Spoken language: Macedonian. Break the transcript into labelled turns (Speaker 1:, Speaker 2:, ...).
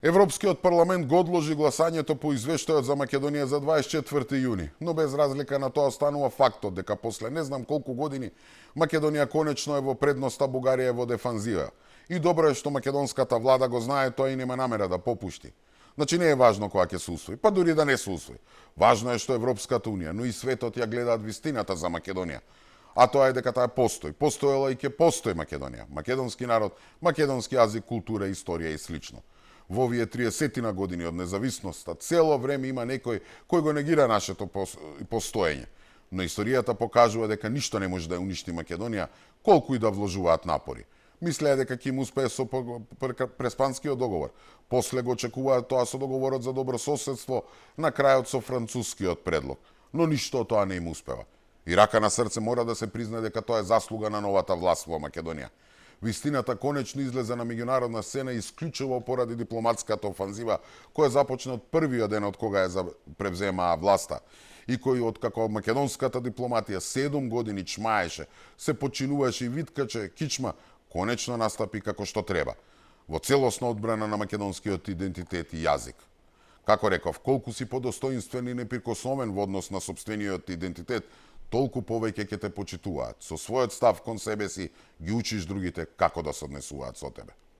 Speaker 1: Европскиот парламент го одложи гласањето по извештајот за Македонија за 24 јуни, но без разлика на тоа останува фактот дека после не знам колку години Македонија конечно е во предност, а Бугарија е во дефанзива. И добро е што македонската влада го знае тоа и нема намера да попушти. Значи не е важно кога ќе се усвои, па дури да не се усвои. Важно е што Европската унија, но и светот ја гледаат вистината за Македонија. А тоа е дека таа постои. Постоела и ќе постои Македонија. Македонски народ, македонски јазик, култура, историја и слично. Во овие 30 години од независноста цело време има некој кој го негира нашето постоење. Но историјата покажува дека ништо не може да ја уништи Македонија, колку и да вложуваат напори. Мислеа дека ќе им успее со Преспанскиот договор. После го очекуваат тоа со договорот за добро соседство, на крајот со францускиот предлог. Но ништо од тоа не им успева. И рака на срце мора да се признае дека тоа е заслуга на новата власт во Македонија. Вистината конечно излезе на меѓународна сцена исклучиво поради дипломатската офанзива која започна од првиот ден од кога ја превземаа власта и кој откако македонската дипломатија 7 години чмаеше, се починуваше и виткаче кичма, конечно настапи како што треба, во целосна одбрана на македонскиот идентитет и јазик. Како реков, колку си подостоинствен и неприкосновен во однос на сопствениот идентитет, толку повеќе ќе те почитуваат. Со својот став кон себе си ги учиш другите како да се однесуваат со тебе.